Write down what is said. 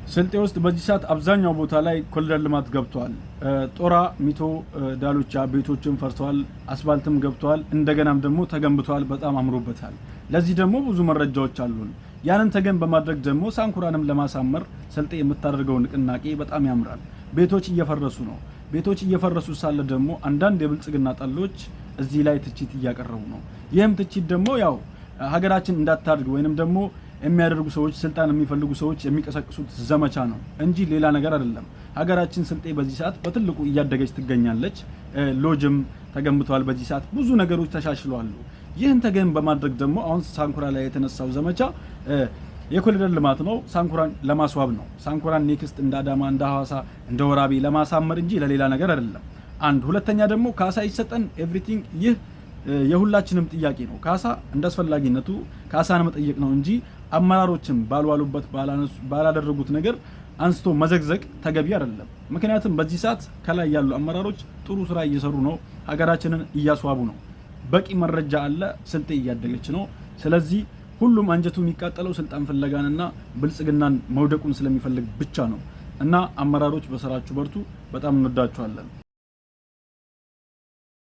ስልጤ ውስጥ በዚህ ሰዓት አብዛኛው ቦታ ላይ ኮሪደር ልማት ገብቷል። ጦራ፣ ሚቶ፣ ዳሎቻ ቤቶችም ፈርሰዋል፣ አስፋልትም ገብተዋል፣ እንደገናም ደግሞ ተገንብተዋል። በጣም አምሮበታል። ለዚህ ደግሞ ብዙ መረጃዎች አሉን። ያንን ተገን በማድረግ ደግሞ ሳንኩራንም ለማሳመር ስልጤ የምታደርገው ንቅናቄ በጣም ያምራል። ቤቶች እየፈረሱ ነው። ቤቶች እየፈረሱ ሳለ ደግሞ አንዳንድ የብልጽግና ጠሎች እዚህ ላይ ትችት እያቀረቡ ነው። ይህም ትችት ደግሞ ያው ሀገራችን እንዳታድግ ወይንም ደግሞ የሚያደርጉ ሰዎች፣ ስልጣን የሚፈልጉ ሰዎች የሚቀሰቅሱት ዘመቻ ነው እንጂ ሌላ ነገር አይደለም። ሀገራችን ስልጤ በዚህ ሰዓት በትልቁ እያደገች ትገኛለች። ሎጅም ተገንብተዋል። በዚህ ሰዓት ብዙ ነገሮች ተሻሽለዋል። ይህን ተገን በማድረግ ደግሞ አሁን ሳንኩራ ላይ የተነሳው ዘመቻ የኮሪደር ልማት ነው። ሳንኩራን ለማስዋብ ነው። ሳንኩራን next እንደ አዳማ፣ እንደ ሐዋሳ፣ እንደ ወራቤ ለማሳመር እንጂ ለሌላ ነገር አይደለም። አንድ ሁለተኛ ደግሞ ካሳ ይሰጠን everything፣ ይህ የሁላችንም ጥያቄ ነው። ካሳ እንደ አስፈላጊነቱ ካሳን መጠየቅ ነው እንጂ አመራሮችን ባልዋሉበት ባላደረጉት ነገር አንስቶ መዘግዘግ ተገቢ አይደለም። ምክንያቱም በዚህ ሰዓት ከላይ ያሉ አመራሮች ጥሩ ስራ እየሰሩ ነው፣ ሀገራችንን እያስዋቡ ነው። በቂ መረጃ አለ። ስልጤ እያደገች ነው። ስለዚህ ሁሉም አንጀቱ የሚቃጠለው ስልጣን ፍለጋንና ብልጽግናን መውደቁን ስለሚፈልግ ብቻ ነው። እና አመራሮች በስራችሁ በርቱ። በጣም እንወዳችኋለን።